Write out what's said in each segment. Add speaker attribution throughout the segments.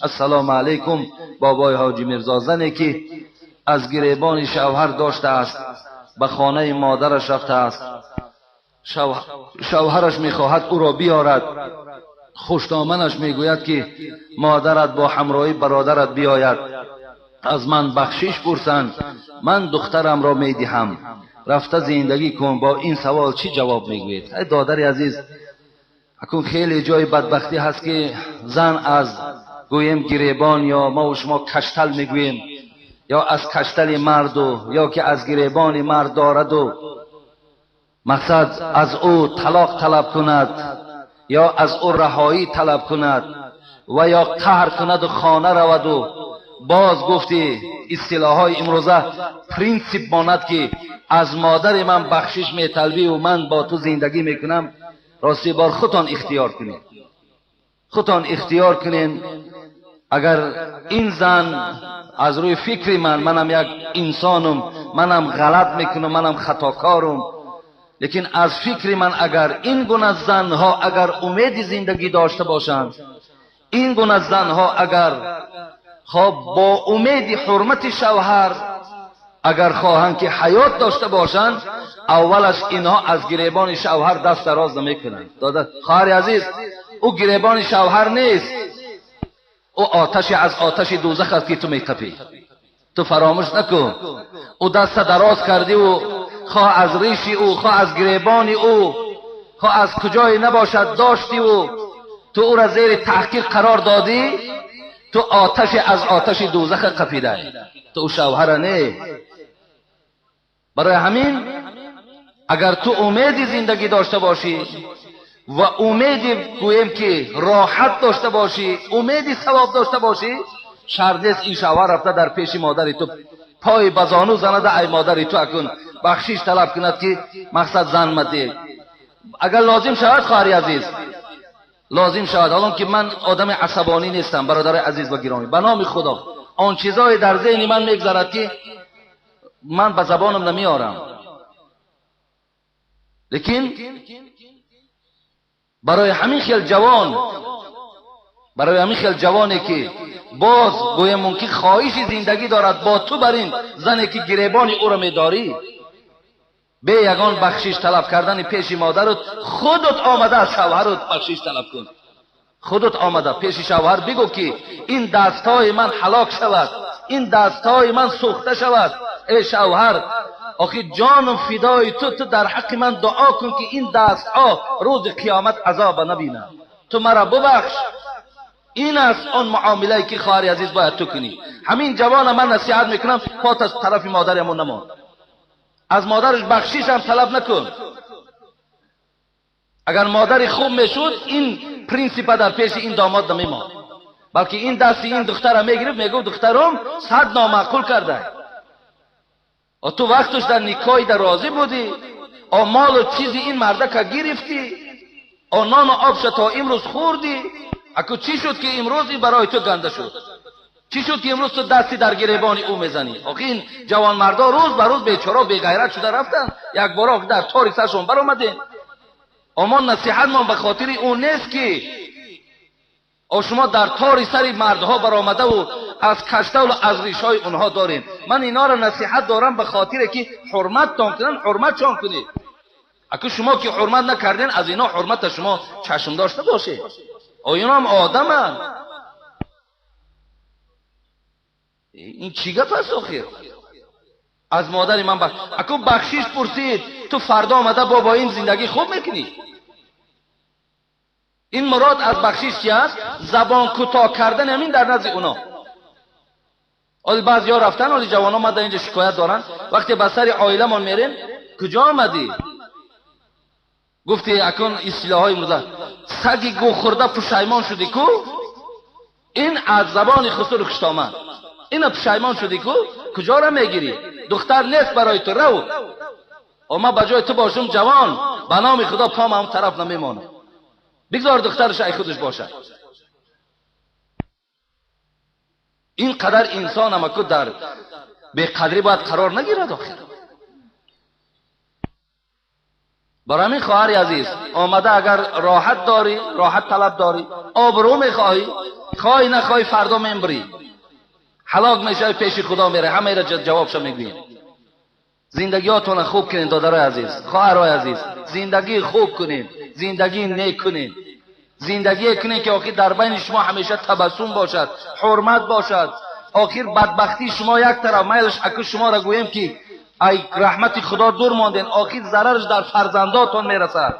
Speaker 1: Ассалому алайкум бобои ҳоҷи Мирзо. Зане ки аз гиребони шавҳар доштааст, ба хонаи модараш рафтааст, шавҳараш мехоҳад ӯро биёрад, хушдоманаш мегӯяд ки модарат бо ҳамроҳи бародарат биёяд, аз ман бахшиш пурсанд, ман духтарамро медиҳам, рафта зиндагӣ кун. Бо ин савол чӣ ҷавоб мегӯед? Эй додари азиз, акун хеле ҷои бадбахтӣ ҳаст ки зан аз гӯем гиребон ё мо шумо каштал мегӯем, ё аз каштали марду ё ки аз гиребони мард дораду мақсад аз ӯ талоқ талаб кунад ё аз ӯ раҳоӣ талаб кунад ва ё қаҳр кунаду хона раваду боз гуфти истилоҳҳои имрӯза принсип монад ки аз модари ман бахшиш металбиву ман бо ту зиндагӣ мекунам. Рости бор худтон ихтиёр кунед, худтон ихтиёр кунед. Агар ин зан аз рӯи фикри ман, манам як инсонум, манам ғалат мекунам, манам хатокорум, лекин аз фикри ман агар ин гуна занҳо агар умеди зиндагӣ дошта бошанд, ин гуна занҳо агар хоб бо умеди ҳурмати шавҳар агар хоҳанд ки ҳаёт дошта бошанд, аввалаш инҳо аз гиребони шавҳар даст дароз намекунанд. Хоҳари азиз, ӯ гиребони шавҳар нест, ӯ оташи аз оташи дӯзах аст ки ту метапӣ. Ту фаромӯш накун, ӯ даста дароз кардиву хоҳ аз риши ӯ, хоҳ аз гиребони ӯ, хоҳ аз куҷое набошад доштиву ту ӯра зери таҳқиқ қарор додӣ, ту оташи аз оташи дӯзаха қапидай, ту ӯ шавҳара не. Барои ҳамин агар ту умеди зиндагӣ дошта бошӣ ва умеди гӯем ки роҳат дошта бошӣ, умеди савоб дошта бошӣ, шарт нест ин шавҳар рафта дар пеши модари ту пой ба зону занада ай модари ту акун бахшиш талаб кунад ки мақсад зан мадӣ. Агар лозим шавад, хоҳари азиз, лозим шавад, ҳолон ки ман одами асабонӣ нестам, бародари азиз ва гиромӣ, ба номи Худо он чизое дар зеҳни ман мегзарад ки ман ба забонам намеорам, лекин барои ҳамин хел ҷавон, барои ҳамин хел ҷавоне ки боз гӯем мумкин хоҳиши зиндагӣ дорад бо ту бар ин зане ки гиребони ӯро медорӣ, бе ягон бахшиш талаб кардани пеши модарут худут омада аз шавҳарут бахшиш талаб кун. Худут омада пеши шавҳар бигӯ ки ин дастҳои ман ҳалок шавад, ин дастҳои ман сӯхта шавад. Эй шавҳар, охи ҷоном фидои ту, ту дар ҳаққи ман дуо кун ки ин дастҳо рӯзи қиёмат азоба набинанд, ту маро бубахш. Ин аст он муомилае ки хоҳари азиз бояд ту кунӣ. Ҳамин ҷавона ман насиҳат мекунам, пот аз тарафи модарамон намон, аз модараш бахшишам талаб накун. Агар модари хуб мешуд, ин принсипа дар пеши ин домод намемонд, балки ин дасти ин духтара мегирифт, мегуфт духтарум сад номаъқул карда, ту вақташ дар никоҳи дар розӣ будӣ, о молу чизи ин мардака гирифтӣ, о нону обша то имрӯз хӯрдӣ, аку чӣ шуд ки имрӯз ин барои ту ганда шуд? Чӣ шуд ки имрӯз ту дасти дар гиребони ӯ мезанӣ? Охи ин ҷавонмардо рӯз ба рӯз бечора беғайрат шуда рафтанд, якбора дар тори саршон баромадем. Омон насиҳатмон ба хотири ӯ нест ки о шумо дар тори сари мардҳо баромадаву аз каштаву аз ришҳои онҳо дорем. Ман инҳоро насиҳат дорам ба хотире ки ҳурматтон кунанд, ҳурматшон кунед. Аку шумо ки ҳурмат накарден, аз инҳо ҳурмата шумо чашм дошта бошед. О инҳо ҳам одаманд. Ин чӣ гап аст охир? Аз модари ман аку бахшиш пурсид, ту фардо омада бо ин зиндагӣ хуб мекунӣ? Ин мурод аз бахшиш чи аст? Забон кӯтоҳ кардани ҳамин дар назди уно. Оли баъзеҳо рафтан, оли ҷавонон мада инҷо шикоят доранд. Вақте ба сари оиламон мерем, куҷо омадӣ? Гуфти акун истилоҳҳои имрӯза саги гӯхӯрда пушаймон шудӣ ку? Ин аз забони хусуру хуштомад. Ина пушаймон шудӣ ку? Куҷоро мегирӣ? Духтар нест барои ту, рав. О ман ба ҷои ту бошум ҷавон, ба номи Худо пом ҳам тараф намемонам. Бигзор духтараш ай худаш бошад. Ин қадар инсон амаку дар беқадрӣ бояд қарор нагирад охир. Барои ҳамин, хоҳари азиз, омада агар роҳат дорӣ, роҳат талаб дорӣ, обрӯ мехоҳӣ, хоҳӣ нахоҳӣ, фардо мембрӣ, ҳалок мешавӣ, пеши Худо меравӣ, ҳамаро ҷавобшо мегӯем. Зиндагиҳотонро хуб кунед, додарои азиз, хоҳарои азиз, зиндагии хуб кунед, зиндагии нек кунед, зиндагие кунед, ки охир дар байни шумо ҳамеша табассум бошад, ҳурмат бошад. Охир бадбахтии шумо як тараф, майлаш аку шуморо гӯем, ки ай раҳмати Худо дур монден, охир зарараш дар фарзандотон мерасад.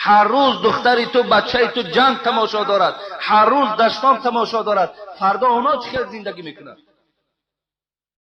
Speaker 1: Ҳар рӯз духтари ту, бачаи ту ҷанг тамошо дорад, ҳар рӯз даштон тамошо дорад, фардо онҳо чӣ хел зиндагӣ мекунанд?